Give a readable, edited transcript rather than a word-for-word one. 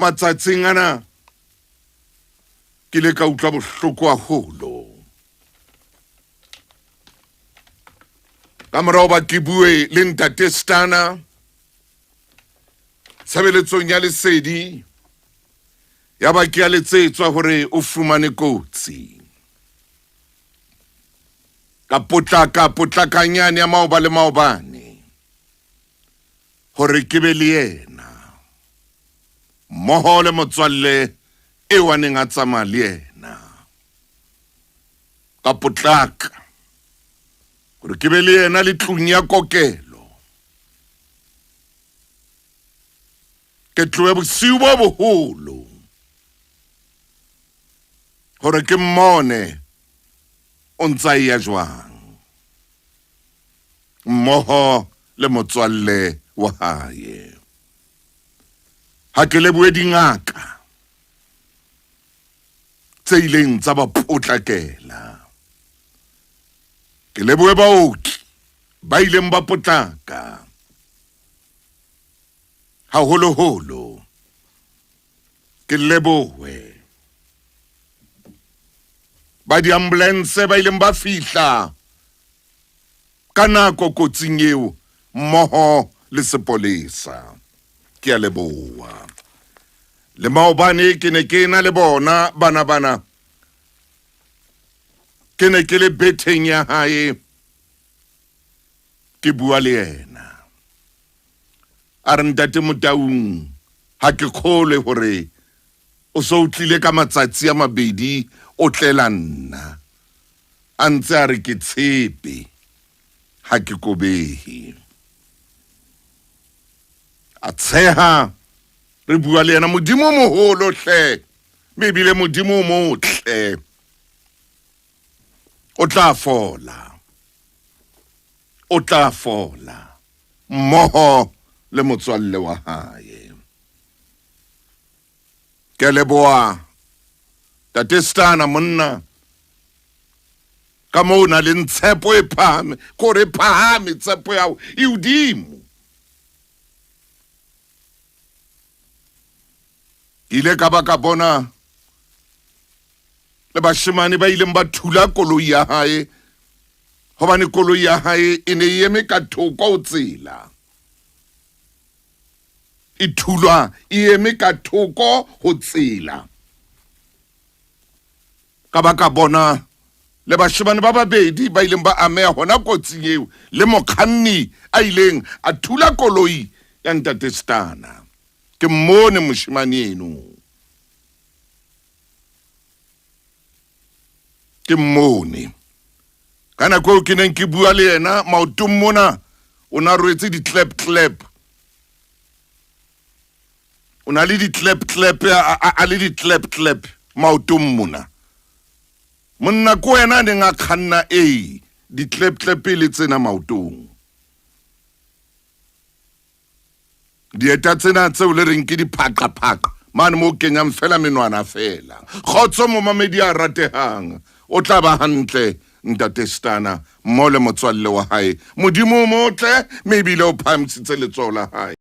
Matsatsing ana ke ile ka utlwa bohloko haholo. Ka morao ba ke bue le ntate Stana tshebeletsong ya lesedi ya ba ke a letsetswa hore o fumane kotsi. Ka potlaka potlakanyane ya maoba le maobane hore ke be le yena mmoho le motswalle eo a neng a tsamaya le yena. Ka potlaka hore ke be le yena le tlung ya kokelo. Ke tlohe bosiu bo boholo hore ke mmone o ntsa eya jwang mmoho le motswalle wa hae. Ha ke lebohe dingaka tse ileng tsa ba potlakela. Ke lebohe baoki ba ileng ba potlaka haholoholo. Ke lebohe ba diambulense ba ileng ba fihla ka nako kotsing eo mmoho le sepolesa. Ke a leboha. Le maobane ke ne ke na le bona bana bana. Ke ne ke le betheng ya hae ke bua le yena. A re ntate Motaung ha ke kgolwe hore o so o tlile ka matsatsi a mabedi o tlela nna. A ntse a re ke tshepe ha ke kobehe. A tsheha re bua le yena Modimo o moholo hle mme ebile Modimo o motle. O tla fola. O tla fola mmoho le motswalle wa hae. Ke leboha Tate Stana monna ka moo o na leng tshepo e phahame kore e phahame tshepo ya hao e hodimo. Ke ile ka ba ka bona le bashemane ba ileng ba thula koloi ya hae hobane koloi ya hae e ne e eme ka thoko ho tsela. E thulwa e eme ka thoko ho tsela. Ka ba ka bona le bashemane ba babedi ba ileng ba ameha hona kotsing eo le mokganni a ileng a thula koloi ya ntate Stana. Ke mmone moshemane eno. Ke mmone. Ka nako eo ke neng ke bua le yena maotong mona o na rwetse di-clap clap. O na le di-clap clap a le di-clap clap maotong mona. Monna ko wena a neng a kganna ee di-clap clap e le tsena maotong. Dieta tsena tseo le reng ke diphaqaphaqa mane mo kenyang fela menwana fela. Kgotso momamedi a ratehang. O tla ba hantle ntate Stana mmoho le motswalle wa hae. Modimo o motle mme ebile o phahamisitse letsoho la hae.